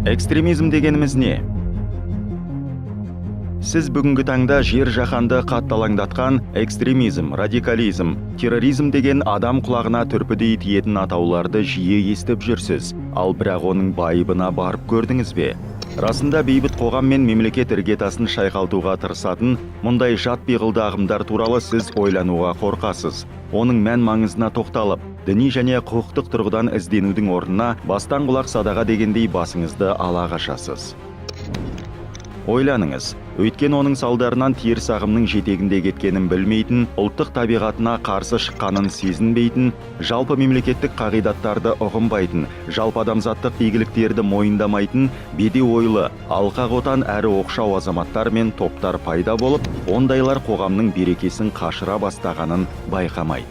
Экстремизм дегеніміз не? Сіз бүгінгі таңда жер жаһанды қатты алаңдатқан экстремизм, радикализм, терроризм деген адам құлағына түрпідей тиетін атауларды жиі естіп жүрсіз. Ал бірақ оның байыбына барып көрдіңіз бе? Расында, бейбіт қоғам мен мемлекет іргетасын шайқалтуға тырысатын мұндай жат пиғылды ағымдар туралы сіз ойлануға қорқасыз. Оның мән маңызына тоқталып, діни және құқықтық тұрғыдан ізденудің орнына бастан құлақ садаға дегендей басыңызды ала қашасыз. Ойланыңыз, өйткені оның салдарынан теріс ағымның жетегінде кеткенін білмейтін, ұлттық табиғатына қарсы шыққанын сезінбейтін, жалпы мемлекеттік қағидаттарды ұғынбайтын, жалпы адамзаттық игіліктерді мойындамайтын бедеу ойлы, алқа қотан әрі оқшау азаматтар мен топтар пайда болып, ондайлар қоғамның берекесін қашыра бастағанын байқамайды.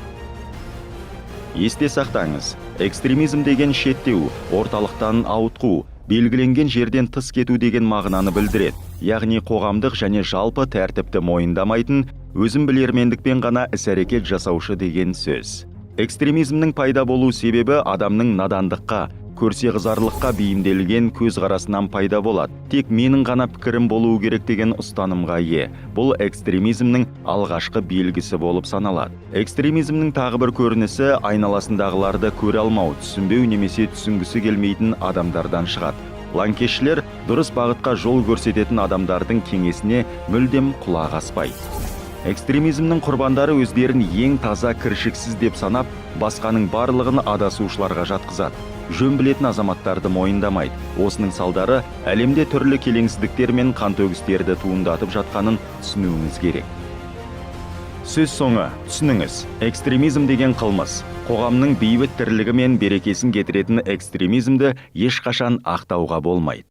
Есте сақтаңыз, экстремизм деген шеттеу, орталықтан ауытқу, белгіленген жерден тыс кету деген мағынаны білдіреді. Яғни қоғамдық және жалпы тәртіпті мойындамайтын, өзін білермендікпен ғана іс-әрекет жасаушы деген сөз. Экстремизмнің пайда болу себебі адамның надандыққа, көрсеқызарлыққа бейімделген көзқарасынан пайда болады. Тек менің ғана пікірім болуы керек деген ұстанымға ие. Бұл экстремизмнің алғашқы белгісі болып саналады. Экстремизмнің тағы бір көрінісі айналасындағыларды көре алмау, түсінбеу немесе түсінгісі келмейтін адамдардан шығады. Лаңкесшілер дұрыс бағытқа жол көрсететін адамдардың кеңесіне мүлдем құлақ аспайды. Экстремизмнің құрбандары өздерін ең таза, кіршіксіз деп санап, басқаның барлығын адасушыларға жатқызады. Жөн білетін азаматтарды мойындамайды. Осының салдары әлемде түрлі келеңсіздіктер мен қантөгістерді туындатып жатқанын түсінуіңіз керек. Сөз соңы, түсініңіз, экстремизм деген қылмыс. Қоғамның бейбіт тірлігі мен берекесін кетіретін экстремизмді ешқашан ақтауға болмайды.